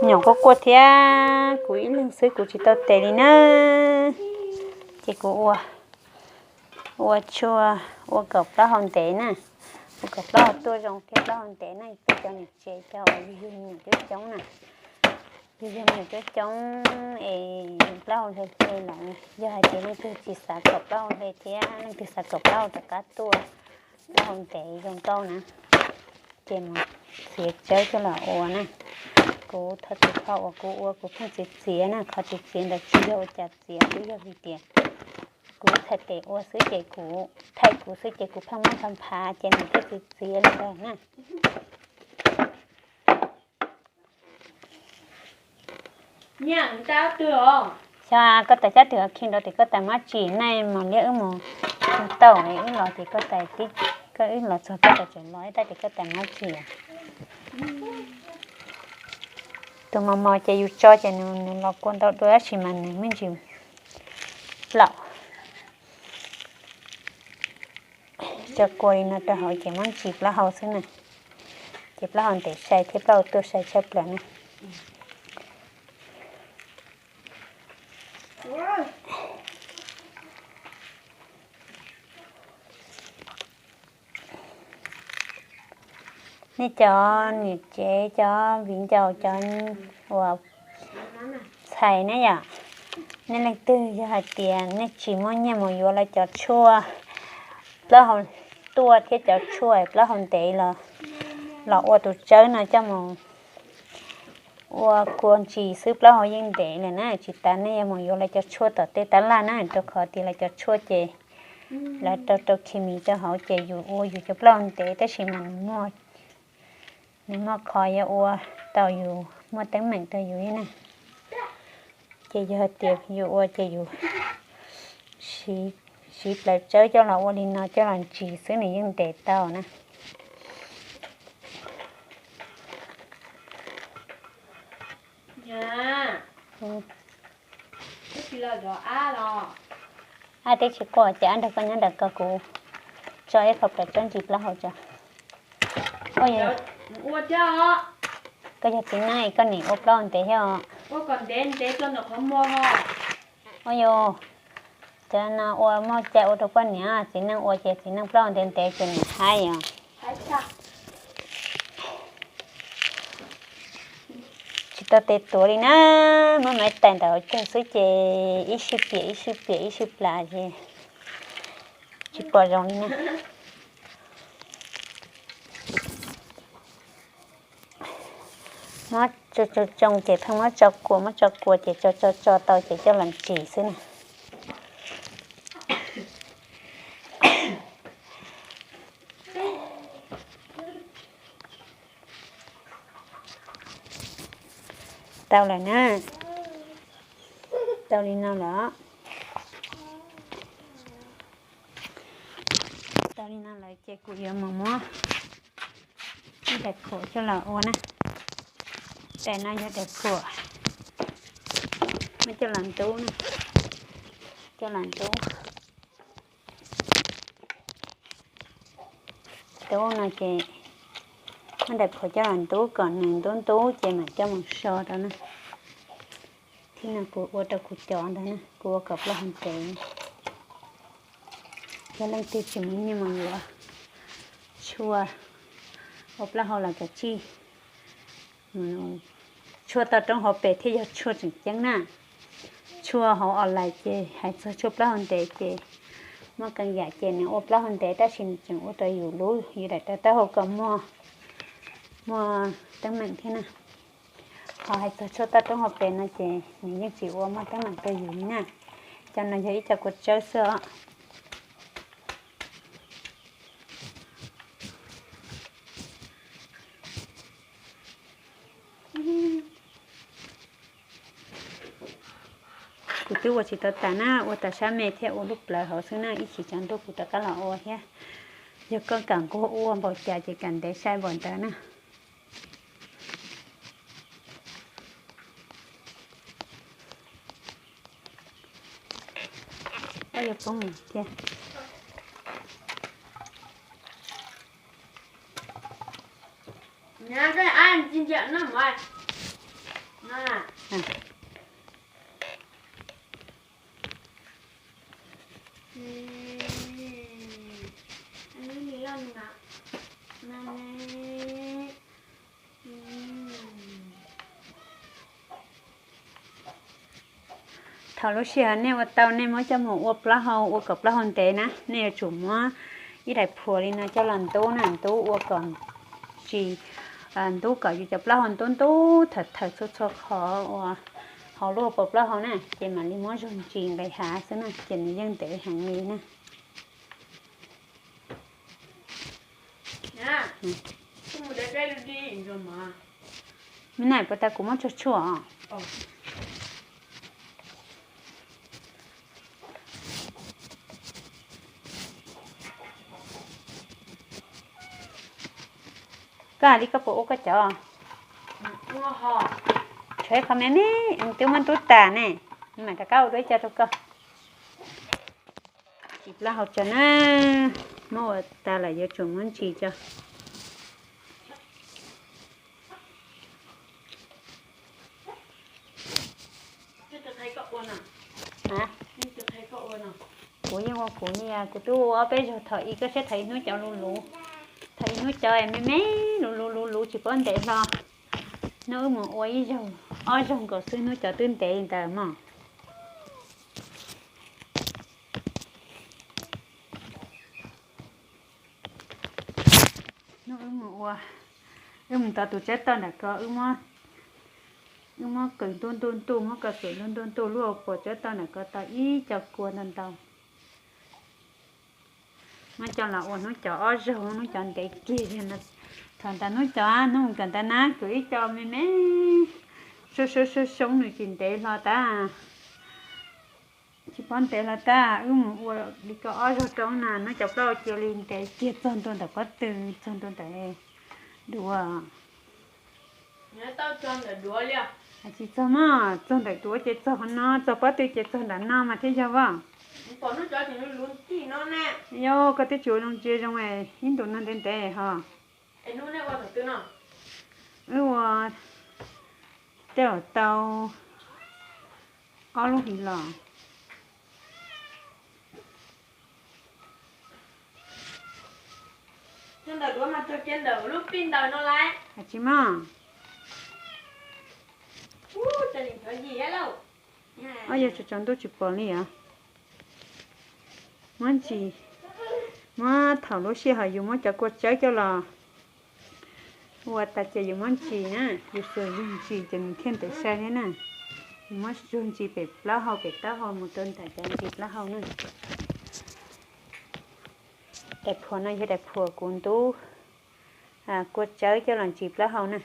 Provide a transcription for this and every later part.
Nyuam quaj quaj thiab, kuv ib leeg xwb kuv tsis tau tes li na. Ces kuv ua, ua tshuaj, ua kaum plaub hau ntev na. Ua kaum plaub hau tuaj zoo thiab plaub hau ntev na, peb cov niam tsev cov uas yug me nyuam coob coob na. Yug yug me nyuam coob coob es plaub hau hle hle lawm. Yog hais tias leej twg tsis xav kaum plaub hau hle thiab leej twg xav kaum plaub hau rov qab tuaj, plaub hau ntev zoo nkauj na, ces mus txiav tsawb coj los ua na. Kuv thov txim qhov uas kuv ua kuv pheej txiav txiav na, qhov txiav txiav ntawd tsis yog ua cas txiav, twb yog vim tias kuv txhais tes ua xwb ces kuv, thaij kuv xwb ces kuv pheej muab nphav nphav ces nws thiaj txiav txiav li ntawd na. Xyov koj tais cab twg khi nrov tias koj tais mob tsis, nej mos liab wb mus txog tauj wb los ces koj tais, koj wb los txog koj tais tseem los ib tab tias koj tais mob tsis. Tus mos mos ces yus tso ces nws los kua ntau dua tab sis mas nws me ntsis plaum. Tso kua li no rau hauv ces muab ntsis plaub hau xwb na. Ces plaub hau ntev sai thiab plaub hau tuaj sai tshaj plaws na. Nej cov niam tsev, cov viv ncaus, cov uas ntxhais ne yom, nej leej twg yog hais tias nej tsis muaj nyiaj mus yuav lawv cov tshuaj plaub hau tuaj thiab cov tshuaj plaub hau ntev los, los ua tus tsawb no coj mus ua kua ntsis xwb plaub hau yeej ntev lawm na. Tsis tas nej yuav mus yuav lawv cov tshuaj tom tej tab laj na, rau qhov tias lawv cov tshuaj ces lawv rau rau khi mis rau hauv ces yus ua yus cov plaub hau ntev tab sis mas nws muaj, nws muaj qhov yuav ua tau yus muaj teeb meem rau yus na. Ces yog hais tias yus ua ces yus siv plaws tsawb coj los ua li no coj los ntsis xwb nws yeej ntev tau na. Ab, twb tsis quaj ces ab nrog koj nyob ntawm ko kuv tso ib qho plaws tsawb ntsis plaub hau tso. Koj yog txiv neej koj nim ua plaub hau ntev thiab os. Ua yus, cov no ua muaj cai ua rau poj niam, txiv neej ua ces txiv neej plaub hau ntev ntev ces nim haib os. Tsis tau tes tuav li na, muab maiv tais ntawm hauv caug xwb ces ib sij piam ib sij piam ib sij plam ces tsis pom zoo li na. Muab tso tso tsoo ces pheej muab tso kua, muab tso kua ces tso tso tso tau ces coj los ntsis xwb na. Tau lawm na. Tau li no lawm. Tau li no lawm ces kuv yuav mus muab daim phuam coj los ua na. Daim no yog daim phuam muab coj los ntub na, coj los ntub. Ntub no ces muab daim phuam coj los ntub kom nws ntub ntub ces mam coj mus so rau na. Thiab no kuv ua rau kuv cov ntag na, kuv ua kaum plaub hau ntev. Yog leej twg tsis muaj nyiaj mus yuav tshuaj ua plaub hau los kav tsij, tshuaj toj roob hauv pes thiaj yog tshuaj tseem ceeb na. Tshuaj hauv online ces hais txog tshuaj plaub hau ntev ces muaj qee yam ces nws ua plaub hau ntev tab sis nws tseem ua rau yus lub yus daim rau taub hau kom muaj, muaj teeb meem thiab na. Ho hais txog tshuaj toj roob hauv pes no ces nws yeej tsis ua muaj teeb meem rau yus li na. Cov no yog ib co kua tsawb xwb os. Kuv twb ua tsis tau tas na, ua tas sab me thiab ua lub plawv hauv xwb na, ib chim tsaus ntuj kuv rov qab los ua thiab. Yog koj kam nquag ua npaum cas ces kam ntev sai npaum ntawd na. Koj yuav poob thiab. Nyab, koj ab ntsia ntsia no mas. Thaum lub sij hawm nej ua tau, nej muab coj mus ua plaub hau, ua kom plaub hau ntev na, nej yuav tsum muab ib daim phuam li no coj los ntub na, ntub ua kom tsis, ntub kom yus cov plaub hau ntub ntub thawm thawm txhua txhua qhov uas hauv lub hauv paus plaub hau na, ces mam li muab zog ntsis nqis hav xwb na, ces nws yeej ntev heev li na. Me na, puas tas kuv muab tshuaj tshuaj os? Koj hais li koj puas ua koj cov? Tshuav ib qho me me, twb muab ntub tas ne, mam rov qab ua dua ib co rau koj. Ntsis plaub hau tso na, muab ua tas lawm yuav tsum muab ntsis tso. Kuv yeej ua kuv li, kuv twb ua ob peb zaug, thaum ib koj saib, thaum ib hnub cov luv luv, thaum ib hnub cov me me luv luv luv luv tsis paub ntev hlo. Hnub wb mus ua ib zaug ob zaug nkaus xwb hnub cov twb ntev li ntawd mog. Hnub wb mus ua, wb mus tov tus tsawb toj nram ko, wb muab qws ntuj ntuj ntuj, muab ko xwm ntuj ntuj ntuj, lub hauv paus tsawb toj nram ko tau ib co kua ntau ntau. Muab coj los ua hnub cov ob zaug, hnub cov ntev kiag li no. Thaum ntawd hnub cov, hnub mus kawm ntawv na, kuv ib co me me sub sub sub xyoob nws tsis ntev hlo tag. Tsis paub ntev hlo tag, wb mus ua li ko ob zaug rau na, hnub cov plaub hau cia li ntev kiag txog ntua ntawm pob tw, txog ntua ntawm duav. Tsis txog mog, txog ntawm duav ces txog qhov no, txog pob tw ces txog nram no mas thiaj yog vas. Yog koj twb tsis ua zoo ntsia zoo, ib ntus no ntev ntev ho. Wb ua tej zaum tau ob lub hlis los. Tsis mog. Ob yog tsaus ntuj tsis pom li os. Muab ntsis, muab thaum lub sij hawm yus muab cov kua tsawb coj los ua tas ces yus muab ntsis na, yus xuas zog ntsis ces nws thiaj ntev sai thiab na. Yus muab zog ntsis pem plaub hau pem taub hau mus rau ntawm cov ntsis plaub hau na. Daim phuam no yog daim phuam kuv ntub kua tsawb coj los ntsis plaub hau na.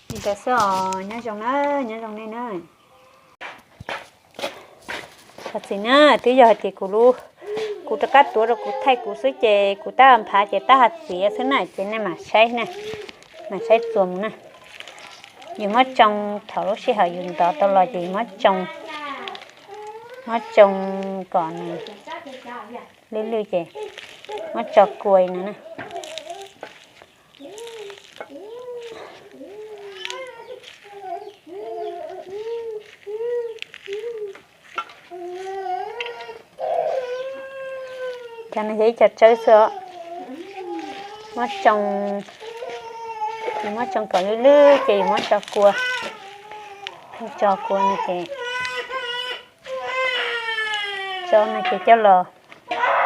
Li ntawd xwb os, nyob zoo na, nyob zoo nej na. Thov txim na, twb yog hais tias kuv, kuv rov qab tuav rau kuv thaij kuv xwb ces kuv tab nphav ces tab hais txiav xwb na ces nej mam saib na, mam saib txuas mus na. Yus muab tsoo, thaum lub sij hawm yus ntov tau los ces yus muab tsoo, muab tsoo kom nws lwj lwj ces muab tso kua no na. Cov no yog ib co tsawb xwb os. Muab tsoo, yus muab tsoo kom lwj lwj ces yus muab tso kua, tso kua no ces, tso no ces coj los,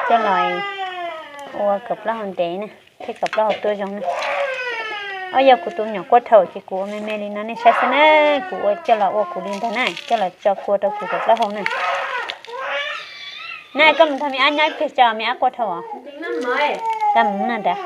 coj los ua kom plaub hau ntev na, thiab kom plaub hau tuaj zoo na. Ob yog kuv tus me nyuam quaj dhau ces kuv ua me me li no nej saib xwb na, kuv ua coj los ua kuv li ntag na, coj los tso kua rau kuv kom plaub hau na. Na koj mus nrog me ab nyob ib pliag tso, me ab quaj dhau os. Koj mus na nrad.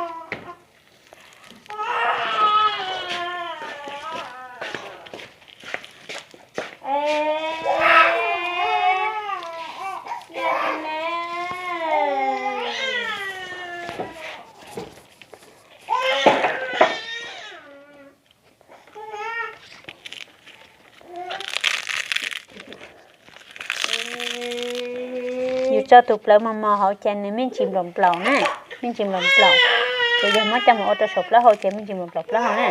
Yus tso tus plawv mos mos hauv ces nws me ntsis nplaum nplaum na, me ntsis nplaum nplaum. Ces yog muab coj mus ua rau saum plaub hau ces me ntsis nplaum plaub hau na.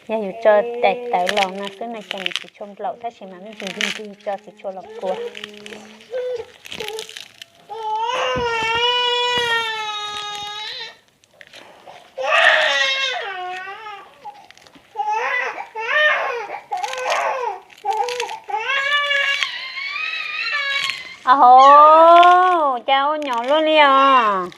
Yog yus tso daim tawv los no xwb no ces nws tsis tshua nplaum, tab sis mas me ntsis ntig ntig tso tsis tshua los kua. Aub, cas ua nyom luaj li os.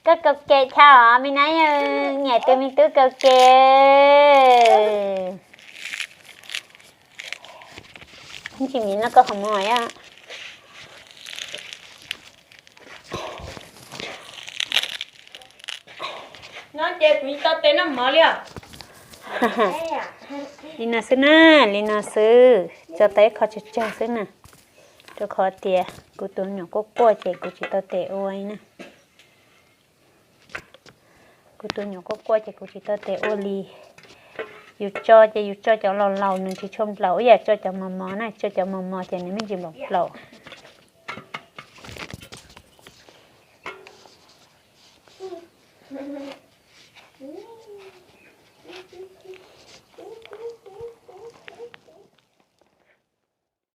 Koj kaus ke tshaj os me nab, nyiam tus me tub kaus ke. Ntsis mis noj koj qhov muag os. Noj ces kuv tau tes noj mov li os. Li no xwb na, li no xwb, tso tau ib qho tsawg tsawg xwb na, rau qhov tias kuv tus nyuam quaj quaj ces kuv tsis tau tes ua li na. Kuv tus nyuam quaj quaj ces kuv tsis tau tes ua li. Yus tso ces yus tso cov laus laus nws tsis tshua nplaum ib yam tso cov mos mos na, tso cov mos mos ces nws me ntsis nplaum nplaum.